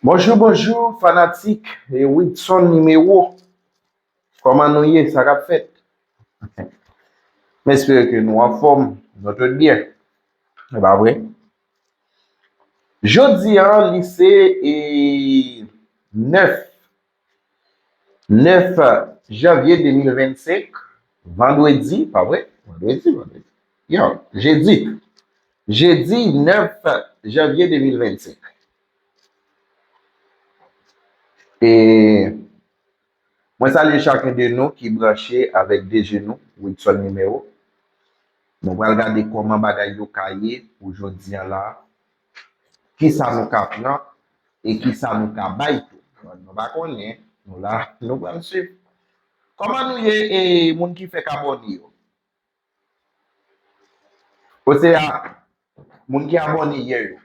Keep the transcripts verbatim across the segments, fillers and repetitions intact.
Bonjou, bonjou, fanatik e Widson Nimewo. Kòman nou ye? Sa k ap fèt? M espere ke nou anfòm, nou tout byen. E pa vre? Jodi a, li se e, nèf, nèf janvye de mil vennsenk, vandredi, pa vre? Vandredi, vandredi. Yo, jedi. Jedi nèf janvye de mil vennsenk. E mwen salye chakun de nou ki branche avèk D J nou, Widson Nimewo. Nou pral gade kòman bagay yo ka ye pou jodi a la. Kisa nou ka pran e kisa nou ka bay tou. Nou pa konnen, nou la, nou pral swiv. Kòman nou ye, e moun ki fèk abòne yo? Osea, moun ki abòne yè yo.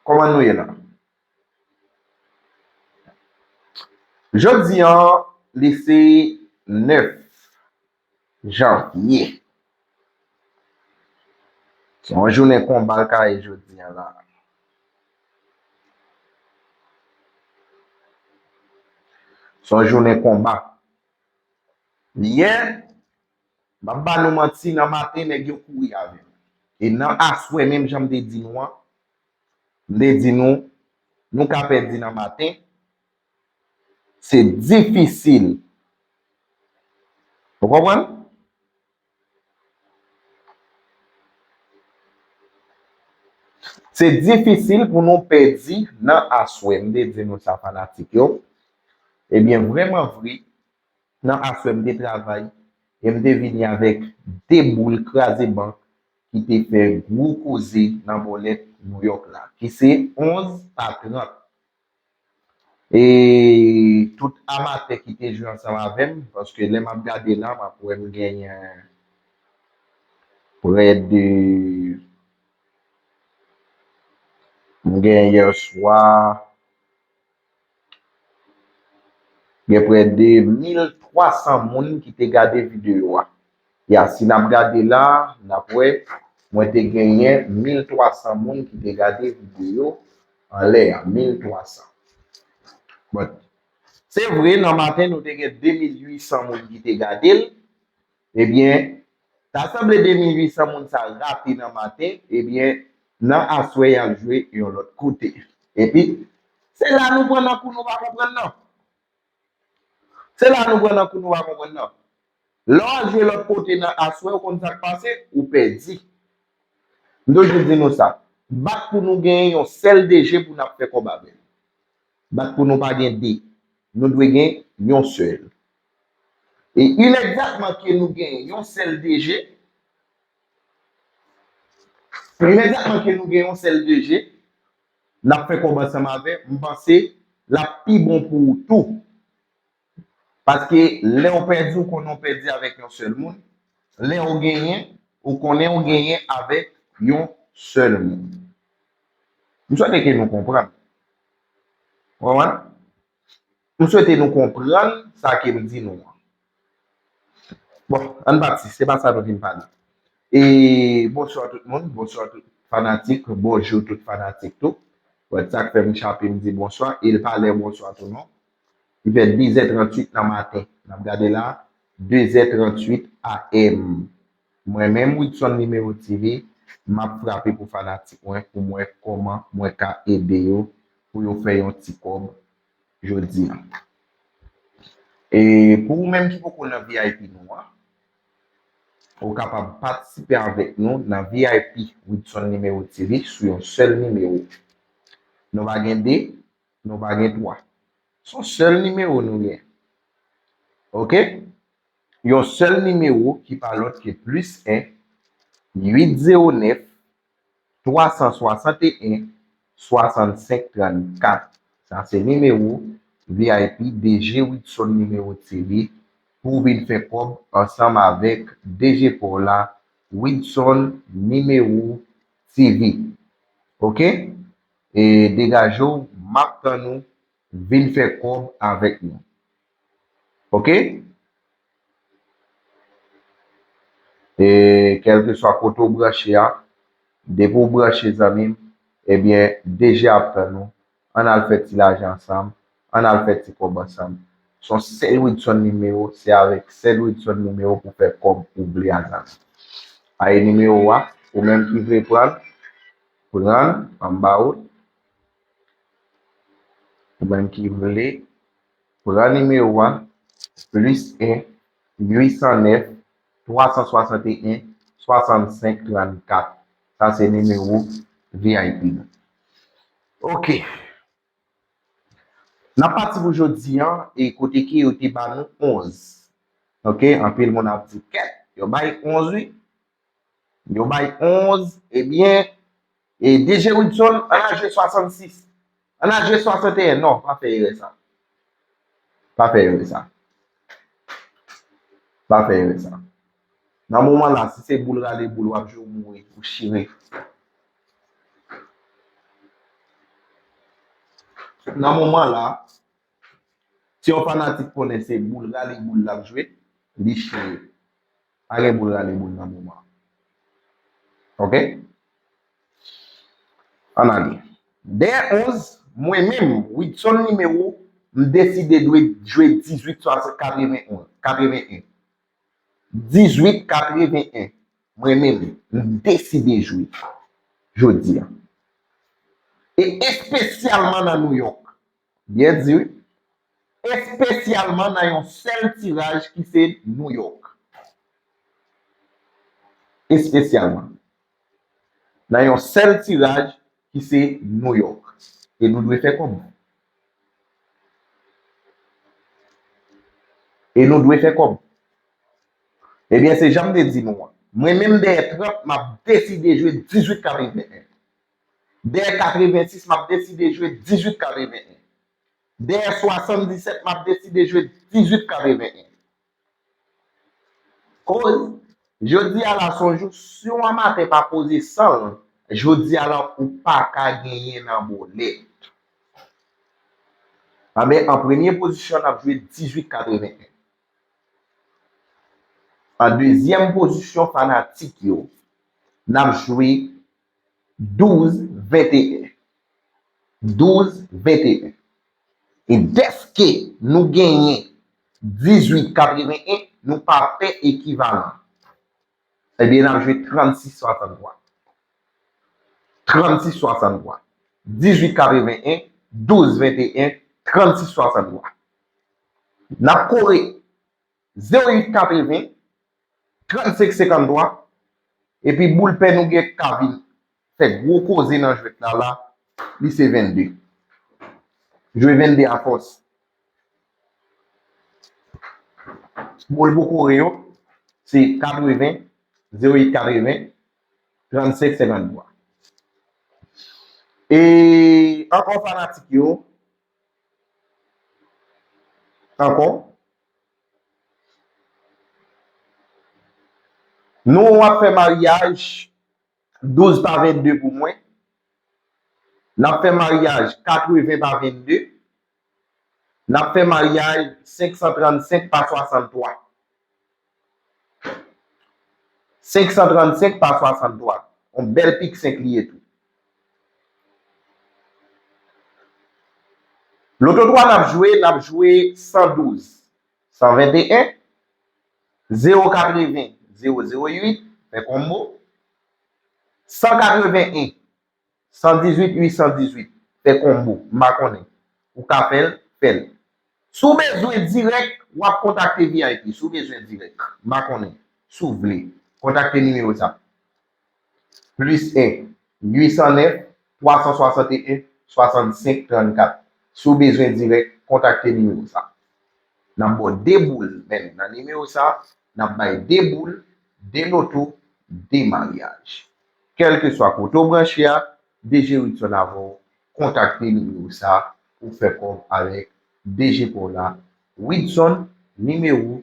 Kòman nou ye la? Jodi a, li se nèf janvye. Se yon jounen konba l ka ye jodi a la. Se yon jounen konba. Yè, m ap ba nou manti, nan maten, nèg yo kouri avè m. E nan aswè, menm jan m te di nou an, m te di nou, nou ka pèdi nan maten, se difisil. Ou konprann? Se difisil pou nou pèdi nan aswè. M te di nou sa, fanatik yo. Ebyen, vrèman vre, nan aswè m te travay e m te vini avèk de boul kraze bank ki te fè gwo koze nan bòlèt Nouyòk la, ki se onz a trant. E tout amatè ki te jwe ansanm avè m, paske lè m ap gade la, m ap wè m genyen prè de, m genyen yèswa, gen prè de mil twa san moun ki te gade videyo a. Ya, si n ap gade la, n ap wè, mwen te genyen mil twa san moun ki te gade videyo anlè a, mil twa san. But, se vre, nan maten, nou te gen de mil uit san moun ki te gade l. Ebyen, ta sanble de mil uit san moun sa rate nan maten, ebyen, nan aswè, y al jwe yon lòt kote. Epi, se la nou pran nan kou nou pa konprann nan. Se la nou pran nan kou nou pa konprann nan. Lè w al jwe lòt kote nan aswè, ou konn sa k pase, ou pèdi. M toujou di nou sa. Bat pou nou genyen yon sèl D J pou n ap fè kòb avè l. Bat pou nou pa gen de. Nou dwe gen yon sèl. E inègzakteman ke nou gen yon sèl D J, inègzakteman ke nou gen yon sèl D J, n ap fè kòb ansanm avè, m panse l ap pi bon pou ou tou. Paske lè w pèdi, ou konnen w pèdi avèk yon sèl moun. Lè w genyen, ou konnen w genyen avèk yon sèl moun. M swete ke nou konprann. Ou konprann? M swete nou konprann sa ke m di nou an. Bon, ann pati, se pa sa nou vin pale. E bonswa tout moun, bonswa tout fanatik, bonjou tout fanatik tou. Bon, sa k fè m chape m di bonswa, e l pa lè bonswa tou non. Li fè de zè tranntuit nan maten. N ap gade la, de zè tranntuit A M. Mwen menm, Widson Nimewo T V, m ap frape pou fanatik mwen, pou m wè kòman mwen ka ede yo, pou yo fè yon ti kòb jodi a. E pou ou menm ki poko nan V I P nou an, ou kapab patisipe avèk nou nan V I P Widson Nimewo T V sou yon sèl nimewo. Nou pa gen de, nou pa gen twa. Se yon sèl nimewo nou gen. Oke? Yon sèl nimewo ki pa lòt ke plis en, uit zewo nèf, twa san swasanteyen, swasannsenk trannkat. Sa se nimewo V I P D J Widson Nimewo T V pou w vin fè kòb ansanm avèk D J pa w la, Widson Nimewo T V. Oke? E degaje w, m ap tann ou, vin fè kòb avèk nou. Oke? E kèlkeswa kote w branche a, depi w branche zanmi m, ebyen, D J ap tann ou, ann al fè ti lajan ansanm, ann al fè ti kòb ansanm. Se yon sèl Widson nimewo, se avèk sèl Widson nimewo pou fè kòb ou vle a zanmi. Aye nimewo a, ou menm ki vle pran l, pran l, anba ou. Ou menm ki vle pran nimewo a, plis en, uit san nèf, twa san swasanteyen, swasannsenk trannkat. Sa se nimewo V I P nou. Ok. N ap pati pou jodi an, e kote ke yo te ba nou onz. Ok, anpil moun ap di, kèt, yo bay onz wi. Yo bay onz, ebyen, e D J Widson, ann al jwe swasannsis. Ann al jwe swasanteyen. Non, pa fè erè sa. Pa fè erè sa. Pa fè erè sa. Nan moman la, si se boul rale boul w ap jwe, ou mouri, ou chire. Nan moman la, si yon fanatik konnen se boul rale boul l ap jwe, li chire. Pa gen boul rale boul nan moman. Ok? Ann ale. Dèyè onz, mwen menm, Widson nimewo, m deside dwe jwe dizuit katreven, katreven en. Dizuit katreven en. Mwen menm, m deside jwe jodi a. E espesyalman nan Nouyòk. Byen di wi. Espesyalman nan yon sèl tiraj ki se Nouyòk. Espesyalman nan yon sèl tiraj ki se Nouyòk. E nou dwe fè kòb. E nou dwe fè kòb. Ebyen, se jan m te di nou an. Mwen menm dèyè trant, m ap deside jwe dizuit katreven en. Dèyè katrevensis, m ap deside jwe dizuit katreven en. Dèyè swasanndisèt, m ap deside jwe dizuit katreven en. Koz, jodi a la se yon jou, si yon amatè pa poze san l, jodi a la ou pa ka genyen nan bòlèt. Anben, an premye pozisyon, n ap jwe dizuit katreven en. An dezyèm pozisyon, fanatik yo, n ap jwe douz venteyen. Douz venteyen. E dèske nou genyen dizuit katreven en, nou pa fè ekivalan. Ebyen, n ap jwe trannsis swasanntwa. Trannsis swasanntwa. Dizuit katreven en, douz venteyen, trannsis swasanntwa. N ap kore zewo uit katreven, trannsenk senkanntwa, epi boul pè nou gen k ka vin fè gwo koze nan jwèt la la, li se vennde. Jwe vennde a fòs. Boul pou kore yo, se katreven, zewo uit katreven, trannsenk senkanntwa. E ankò fanatik yo, ankò, nou ap fè maryaj douz pa vennde pou mwen. N ap fè maryaj katreven pa vennde. N ap fè maryaj senk san trannsenk pa swasanntwa. Senk san trannsenk pa swasanntwa. Yon bèl pik senk li ye tou. Loto twa n ap jwe, n ap jwe san douz, san venteyen, zewo katreven, zewo zewo uit, fè konbo. San katreven en, san dizuit, uit san dizuit, fè konbo, m pa konnen. Ou ka fè l, fè l. Si w bezwen dirèk, w ap kontakte V I P. Si w bezwen dirèk, m pa konnen. Si w vle, kontakte nimewo sa. Plis en, uit san nèf, twa san swasanteyen, swasannsenk trannkat. Si w bezwen dirèk, kontakte nimewo sa. N ap ba w de boul, menm nan nimewo sa, n ap bay de boul, de loto, de maryaj. Kèlkeswa kote w branche a, D J Widson avè w, kontakte nimewo sa pou fè kòb avèk D J pa w la, Widson, nimewo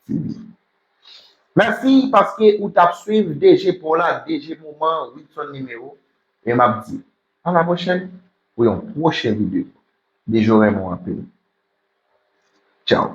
T V. Mèsi paske ou t ap swiv D J pa w la, D J Moman, Widson nimewo, e m ap di, a la pwochèn pou yon pwochen videyo. D J renmen w anpil. Tchaw.